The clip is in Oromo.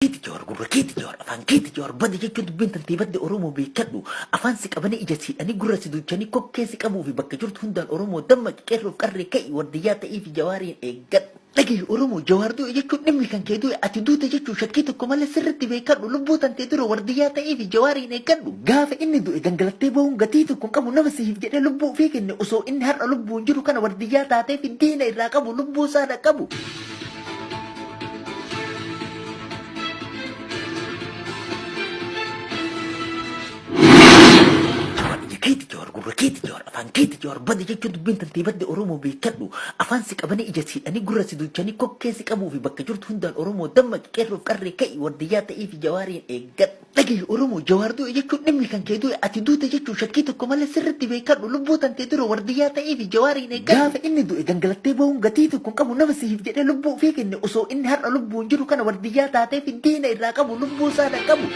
Keeti Jawaar, gurra keeti Jawaar, afaan keeti Jawaar, bade jechuun dubbiin tantee badde. Oromoo beekadhu. Afaan si qabanii, ija siidhanii, gurra si duuchanii, kokkee si qabuu fi bakka jirtu hundaan Oromoo dammaqi, qeerroof qarree ka'i, wardiyyaa ta'ii fi Jawaariin eeggadhu. Dhagahi Oromoo, Jawaar du'e jechuun dhimmi kan kee du'e, ati duute jechuun shakkii tokko malee sirriitti beekadhu. Lubbuu tantee dura wardiyyaa ta'ii fi Jawaariin eeggadhu. Gaafa inni du'e gangalattee bahuun gatii tokko hin qabu. Nama siif jedhee lubbuu ofii kenne, osoo inni har'a lubbuun jiru kana wardiyyaa taatee fi diina irraa qabu lubbuu isaa dhaqqabu. Jawaar ija keeti Jawaar, gurra keeti Jawaar, afaan keeti Jawaar, bade jechuun dubbiin tantee badde. Oromoo beekadhu. Afaan si qabanii, ija siidhanii, gurra si duuchanii, kokkee si qabuu fi bakka jirtu hundaan Oromoo dammaqi, qeerroof qarree ka'i, wardiyyaa ta'ii fi Jawaariin eeggadhu. Dhagahi Oromoo, Jawaar du'e jechuun dhimmi kan kee du'e, ati duute jechuun shakkii tokko malee sirriitti beekadhu. Lubbuu tantee dura wardiyyaa ta'ii fi Jawaariin eeggadhu. Gaafa inni du'e gangalattee bahuun gatii tokko hin qabu. Nama siif jedhee lubbuu ofii kenne, osoo inni har'a lubbuun jiru kana wardiyyaa taatee fi diina irraa qabu lubbuu isaa dhaqqabu.